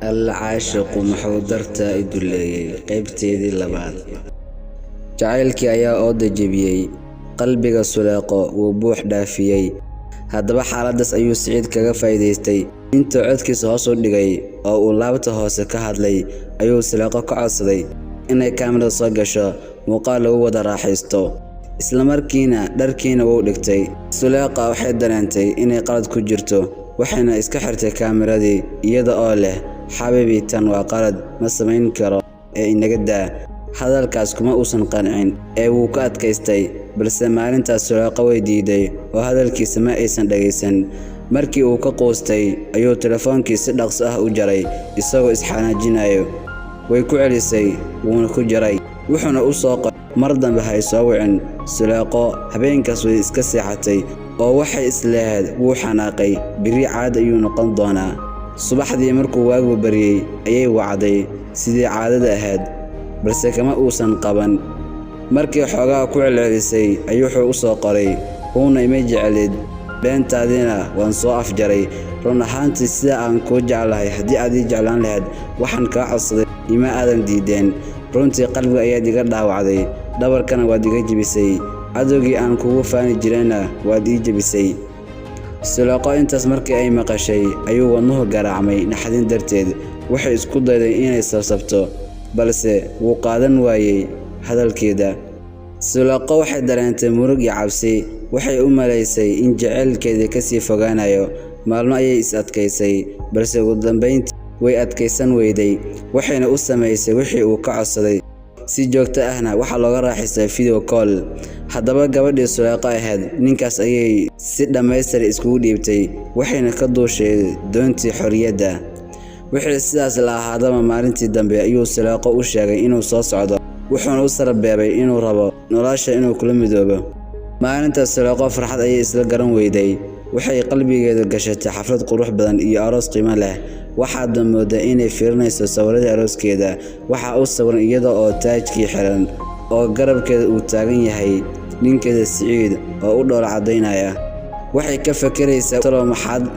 Alla caashiqu muxuu dartaa i duleeyay qaybteedii labaad. Jacaylkii ayaa ooda jebiyay, qalbiga Suleeqo wuu buux dhaafiyay. Haddaba xaaladdaas ayuu Siciid kaga faa'iidaystay. Intuu codkiisa hoos u dhigay oo uu laabta hoose ka hadlay ayuu Suleeqo ka codsaday inay kaamirada soo gasho muuqaal lagu wada raaxaysto. Isla markiina dharkiina wuu dhigtay. Suleeqa waxay dareentay inay qalad ku jirto, waxayna iska xirtay kaamiradii iyada oo leh, "Xabiibi, tan waa qalad, ma samayn karo ee inaga daa." Hadalkaas kuma uusan qancin ee wuu ka adkaystay, balse maalintaas Suleeqa way diiday oo hadalkiisa ma aysan dhagaysan. Markii uu ka quustay ayuu telefoonkii si dhaqso ah u jaray isagoo is xanaajinayo. Way ku celisay, wuuna ku jaray. Wuxuuna u soo qoray, "Mar dambe ha i soo wicin." Suleeqo habeenkaas way iska seexatay oo waxay isleehayd wuu xanaaqay, berri caadi ayuu noqon doonaa. Subaxdii markuu waagu baryay ayay wacday sidii caadada ahayd, balse kama uusan qaban. Markii xoogaa ku celcelisay ayuu wuxuu u soo qoray, "Huuna ima jeclid, beentaadiina waan soo afjaray. Run ahaantii sida aan kuu jeclahay haddii aad ii jeclaan lahayd waxaan kaa codsaday ima aadan diideen. Runtii qalbiga ayaad iga dhaawacday, dhabarkana waad iga jebisay, cadowgii aan kugu faani jirayna waad ii jebisay." Suleeqo intaas markii ay maqashay ayuu wadnuhu garaacmay naxdin darteed. Waxay isku dayday inay sabsabto, balse wuu qaadan waayay hadalkeeda. Suleeqo waxay dareentay murug iyo cabsi. Waxay u malaysay in jacaylkeedii ka sii fogaanayo. Maalmo ayay is adkaysay, balse ugu dambeyntii way adkaysan weyday, waxayna u samaysay wixii uu ka codsaday. Si joogto ahna waxaa looga raaxaystay video call. Haddaba gabadhii Suleeqo ahayd ninkaas ayay si dhammaystiran iskugu dhiibtay, waxayna ka duushay doontii xorriyadda. Wixii sidaas la ahaadaba, maalintii dambe ayuu Suleeqo u sheegay inuu soo socdo, wuxuuna u sarbeebay inuu rabo nolosha inuu kula midoobo. Maalintaas Suleeqo farxad ayay isla garan weyday. Waxay qalbigeedu gashatay xaflad qurux badan iyo aroos qiimo leh. Waxaadna moodaa inay fiirinayso sawirradii arooskeeda. Waxaa u sawiran iyada oo taajkii xiran oo garabkeeda uu taagan yahay ninkeeda Siciid oo u dhoola caddaynaya. Waxay ka fekeraysaa talow maxaad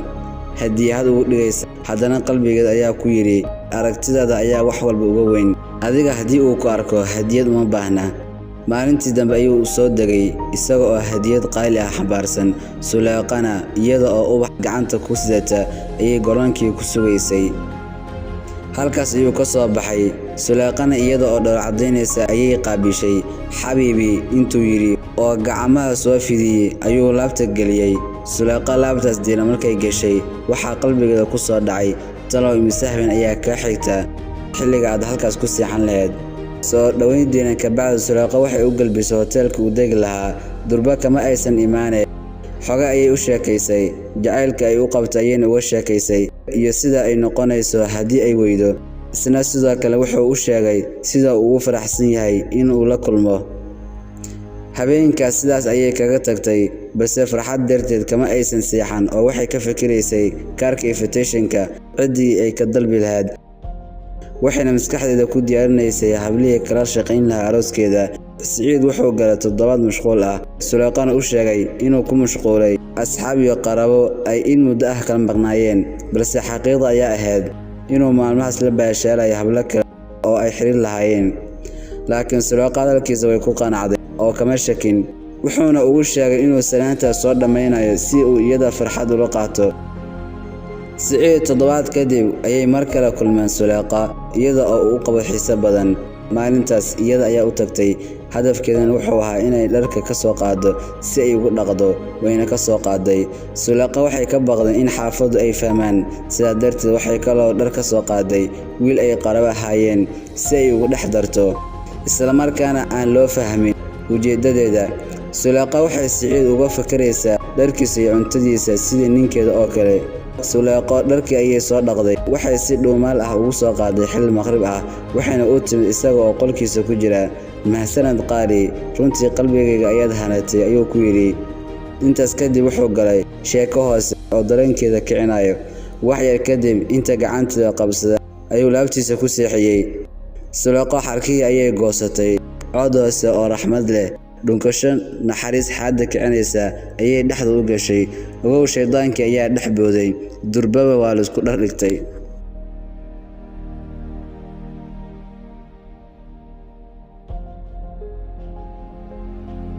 hadiyad ugu dhigaysaa, haddana qalbigeeda ayaa ku yidhi, aragtidaada ayaa wax walba uga weyn. Adiga haddii uu ku arko hadiyad uma baahna. Maalintii dambe ayuu soo degay isaga oo hadiyad qaali ah xambaarsan. Suleeqana iyada oo ubax gacanta ku sidata ayay garoonkii ku sugaysay. Halkaas ayuu ka soo baxay. Suleeqana iyada oo dhoola caddaynaysa ayay qaabishay. "Xabiibi," intuu yidhi oo gacmaha soo fidiyey ayuu laabta geliyey. Suleeqa laabtaas diiran markay gashay waxaa qalbigeeda ku soo dhacay, talow imise habeen ayaa kaa xigta xilliga aad halkaas ku seexan lahayd. Soo dhoweyn diiran kabacdi Suleeqa waxay u galbisay hoteelkii uu degi lahaa. Durba kama aysan imaane. Xoge ayay u sheekaysay, jacaylka ay u qabtay ayayna uga sheekaysay iyo sida ay noqonayso haddii ay weydo. Isna sidoo kale wuxuu u sheegay sida uu ugu faraxsan yahay in uu la kulmo. Habeenkaas sidaas ayay kaga tagtay, balse farxad darteed kama aysan seexan oo waxay ka fikiraysay kaarka invitation-ka ciddii ay ka dalbi lahayd. Waxayna maskaxdeeda ku diyaarinaysay hablihii kala shaqayn lahaa arooskeeda. Siciid wuxuu galay toddobaad mashquul ah. Suleeqana u sheegay inuu ku mashquulay asxaab iyo qaraabo ay in muddo ah kala maqnaayeen, balse xaqiiqda ayaa ahayd inuu maalmahaas la baashaalaya hablo kale oo ay xiriir lahaayeen. Laakiin Suleeqa hadalkiisa way ku qanacday oo kama shakin. Wuxuuna ugu sheegay inuu salaantaas soo dhammaynayo si uu iyada farxad ula qaato. Siciid toddobaad kadib ayay mar kale kulmeen Suleeqa iyada oo uu qabo xiise badan. Maalintaas iyada ayaa u tagtay, hadafkeedana wuxuu ahaa inay dharka ka soo qaado si ay ugu dhaqdo, wayna ka soo qaaday. Suleeqa waxay ka baqday in xaafaddu ay fahmaan, sidaa darteed waxay kaloo dhar ka soo qaaday wiil ay qarabo ahaayeen si ay ugu dhex darto, isla markaana aan loo fahmin ujeeddadeeda. Suleeqa waxay Siciid uga fakaraysaa dharkiisa iyo cuntadiisa sidii ninkeeda oo kale. Suleeqo dharkii ayay soo dhaqday, waxay si dhuumaal ah ugu soo qaaday xilli maqrib ah, waxayna u timid isaga oo qolkiisa ku jira. "Mahadsanid qaali, runtii qalbigayga ayaad hanatay," ayuu ku yidhi. Intaas kadib wuxuu galay sheeko hoose oo dareenkeeda kicinayo. Wax yar kadib inta gacanteeda qabsaday ayuu laabtiisa ku seexiyey. Suleeqo xarkihii ayay goosatay. Cod hoose oo raxmad leh, dhunkasho naxariis xaadda kicinaysa ayay dhexda u gashay. Ogow, shaydaankii ayaa dhex booday. Durbaba waa la isku dhar dhigtay.